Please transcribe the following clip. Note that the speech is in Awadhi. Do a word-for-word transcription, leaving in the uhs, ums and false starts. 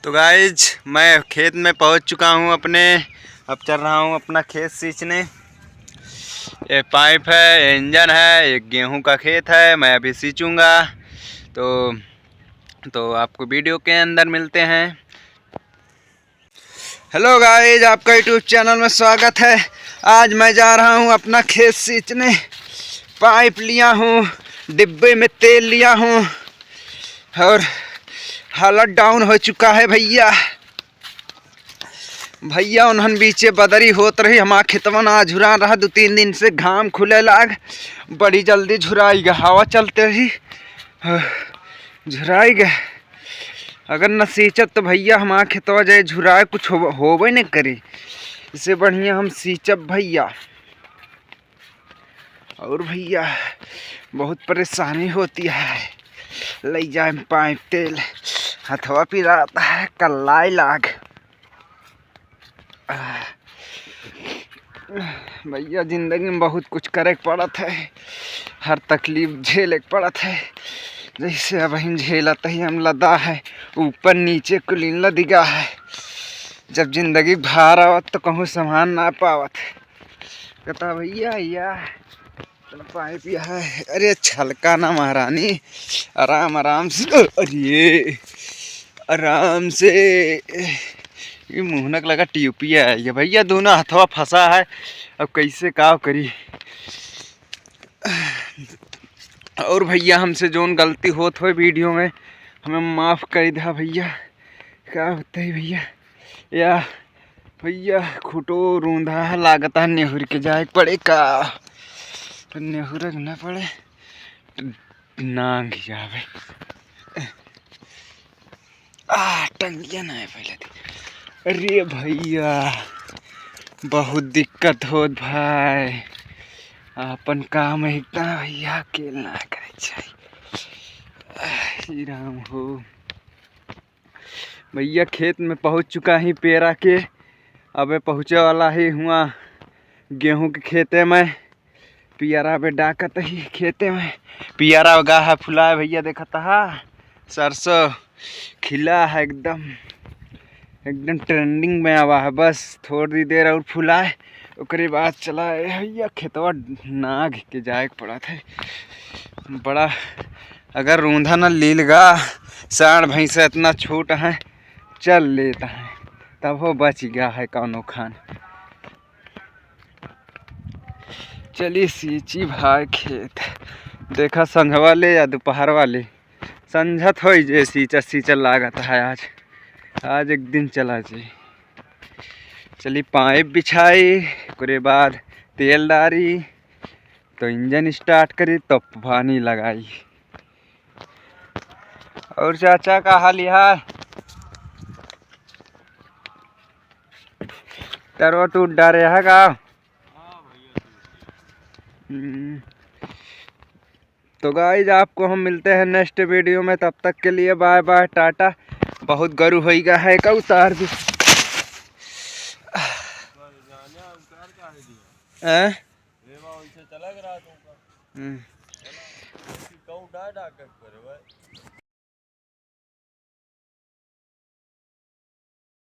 तो गाइज, मैं खेत में पहुंच चुका हूं अपने। अब चल रहा हूं अपना खेत सींचने। ये पाइप है, ये इंजन है, ये गेहूं का खेत है। मैं अभी सींचूंगा, तो तो आपको वीडियो के अंदर मिलते हैं। हेलो गाइज, आपका यूट्यूब चैनल में स्वागत है। आज मैं जा रहा हूँ अपना खेत सींचने। पाइप लिया हूँ, डिब्बे में तेल लिया हूँ और हालत डाउन हो चुका है भैया। भैया उन्हन बीचे बदरी होत रही, हमार खेतवन आज झुरा रहा, दो तीन दिन से घाम खुले लाग, बड़ी जल्दी झुराई गा। हवा चलते रही, झुराई गा। अगर न सींचब तो भैया हमार खेतवा जाए झुराए, कुछ हो, होबे न करी। इससे बढ़िया हम सींचब भैया। और भैया, बहुत परेशानी होती है, ले जाए में पाइप तेल, हथवा पिरात है, कल्लाई लाग। आह, भैया, जिंदगी में बहुत कुछ करे के पड़त है, हर तकलीफ झेले के पड़त है। जैसे अब हम झेलत ही, हम लदा है, ऊपर नीचे कुलीन लदिगा है। जब जिंदगी भार आवत तो कहूँ संभाल ना पावत। कहता भैया, या पाइप यह है। अरे छलका ना महारानी, आराम आराम से। अरे आराम से। ये मुहनक लगा टिउपिया है ये भैया, दोनों हथवा फंसा है। अब कैसे का करी? और भैया, हमसे जोन गलती होत होए वीडियो में, हमें माफ कर दे भैया। का होता है भैया? या भैया, खुटो रूंधा है, लागत है नेहुर के जाए के पड़े का? तो नेहुर के ना पड़े, नांग जावे। आ, टंगिया ना है पहले तो। अरे भैया, बहुत दिक्कत होत भाई, अपन काम है इतना भैया, अकेल ना करे चाहिए। आ, श्री राम हो। भैया, खेत में पहुँच चुका ही पेरा के, अबे पहुँचे वाला ही हुआ गेहूं के खेते में। पियरा बे डाकत ही खेते में, पियरा गा है फुलाए भैया, देखत हा सरसों खिला है एकदम, एकदम ट्रेंडिंग में आवा है। बस थोड़ी देर और फुलाए, ओकरे बाद चला ए भैया खेतवा नाग के जाए के पड़त है। बड़ा अगर रूंधा न लील गा, साढ़ भैंस इतना छोट है, चल लेता है, तब हो बच गया है कौनो खान। चली सींची भाई खेत, देखा संझवा ले या दोपहर वाले, संझत होई जे सींचा सींचा लागत है आज, आज एक दिन चला जी। चली पाइप बिछाई, ओकरे बाद तेल डारी, तो इंजन स्टार्ट करी, तो पानी लगाई। और चाचा का हाल है? तरवा टूट डारे है का? हम्म। तो गाइज, आपको हम मिलते हैं नेक्स्ट वीडियो में, तब तक के लिए बाय बाय, टाटा। बहुत गरु होइगा है का उतार भी। हैं? हम्म।